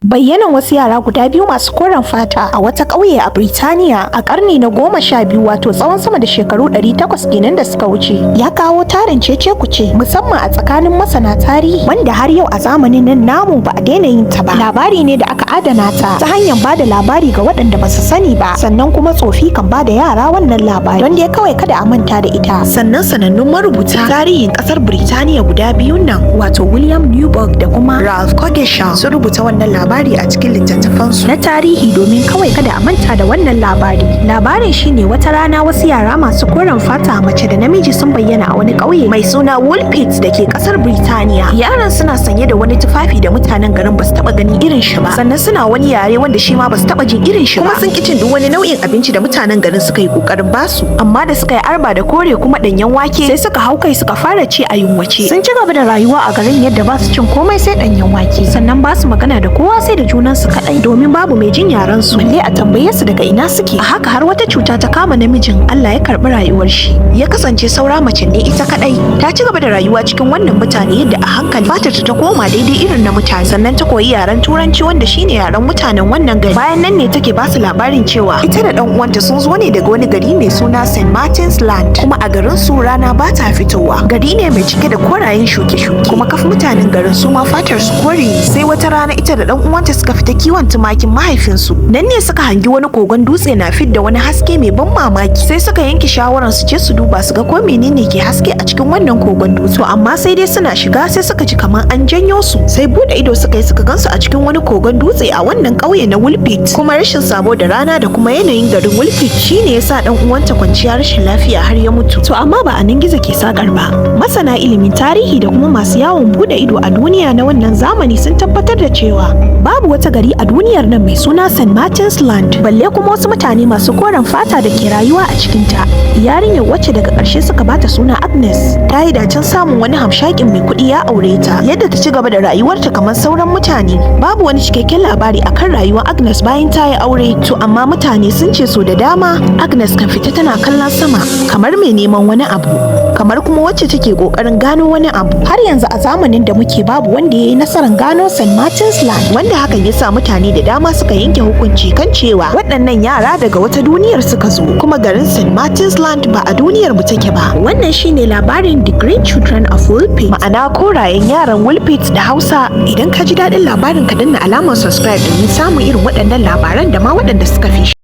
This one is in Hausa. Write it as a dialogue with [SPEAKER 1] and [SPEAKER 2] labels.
[SPEAKER 1] Bayyanan wasu yara guda biyu masu koren fata a wata ƙauye a Birtaniya a ƙarni na 12, wato tsawon sama da shekaru 800 kenan da suka wuce, ya kawo tarin cece-kuce, musamman a tsakanin masana tarihi, wanda har yau a zamanin nan namu ba a daina yin ta ba. Labari ne da aka adana ta ta hanyar bada labari ga waɗanda ba su sani ba, sannan kuma tsofi kan bada yara wannan labari don dai kawai kada a manta da ita. Sannan sanannun marubuta tarihin ƙasar Birtaniya guda biyun nan, wato William Newburgh da kuma Ralph Coggeshall, sun rubuta wannan labari a cikin littattafansu na tarihi domin kawai kada a manta da wannan labari. Labarin shine, wata rana wasu yara masu koren fata, mace da namiji, sun bayyana a wani ƙauye mai suna Woolpit da ke ƙasar Birtaniya. Yaran suna sanye da wani tufafi da mutanen garin basu taɓa ganin irin shi ba, sannan suna wani yare wanda shi ma basu taɓa jin irin shi ba, kuma sun ƙi cin duk wani nau'in abinci da mutanen garin suka yi ƙoƙarin basu. Amma da suka yi arba da kore kuma ɗanyen wake, sai suka hau kai suka fara ci a yunwace. Sun ci gaba da rayuwa a garin yadda ba su cin komai sai ɗanyen wake, sannan ba su magana da kowa sai da junansu kaɗai, domin babu mai jin yaren su balle a tambaye su daga ina suke. A haka har wata cuta ta kama namijin, Allah ya karɓi rayuwar shi. Ya kasance saura mace ne ita kaɗai. Ta ci gaba da rayuwa cikin wannan mutane, yadda a hankali fatar ta koma daidai irin na mutane, sannan ta koyi yaren Turanci, wanda shine yaren mutanen wannan gari. Bayan nan ne take ba su labarin cewa ita da ɗan uwanta sun zo ne daga wani gari mai suna St. Martin's Land, kuma a garin su rana ba ta fitowa. Gari ne mai cike da korayen shuke-shuke, kuma kaf mutanen garin su ma fatar su kore ne. Sai wata rana ita da ɗan uwanta suka fita kiwon tumakin mahaifinsu. Nan ne suka hangi wani kogon dutse na fidda wani haske mai ban mamaki. Sai suka yanke shawarar su je su duba su ga ko menene ke haske a cikin wannan kogon dutse. To amma sai dai suna shiga sai suka ji kamar an janyo su. Sai bude ido suka yi, suka gansu a cikin wani kogon dutse a wannan ƙauye na Woolpit. Kuma rashin sabo da rana da kuma yanayin garin Woolpit shine yasa dan uwanta kwanciya rashin lafiya har ya mutu. To amma ba a nan gizo ke sakar ba. Masana ilimin tarihi da kuma masu yawon bude ido a duniya na wannan zamani sun tabbatar da cewa babu wata gari a duniyar nan mai suna St. Martin's Land, balle kuma wasu mutane masu koren fata da ke rayuwa a cikinta. Yarinyar, wacce daga ƙarshe suka bata suna Agnes, ta yi dacen samun wani hamshakin mai kuɗi ya aure ta, yadda ta ci gaba da rayuwarta kamar sauran mutane. Babu wani cikakken labari akan rayuwar Agnes bayan ta yi aure. To amma mutane sun ce so da dama Agnes kan fita tana kallon sama kamar mai neman wani abu, kamar kuma wacce take kokarin gano wani abu. Har yanzu a zamanin da muke, babu wanda ya yi nasarar gano St. Martin's Land, wanda hakan ya sa mutane da dama suka yanke hukunci kan cewa waɗannan yara daga wata duniyar suka zo, kuma garin St. Martin's Land ba a duniyar mu take ba. Wannan shine labarin The Green Children of Woolpit, ma'ana korayen yaran Woolpit da Hausa. Idan ka ji daɗin labarin, ka danna alamar subscribe domin samun irin waɗannan labaran da ma waɗanda suka fi shi.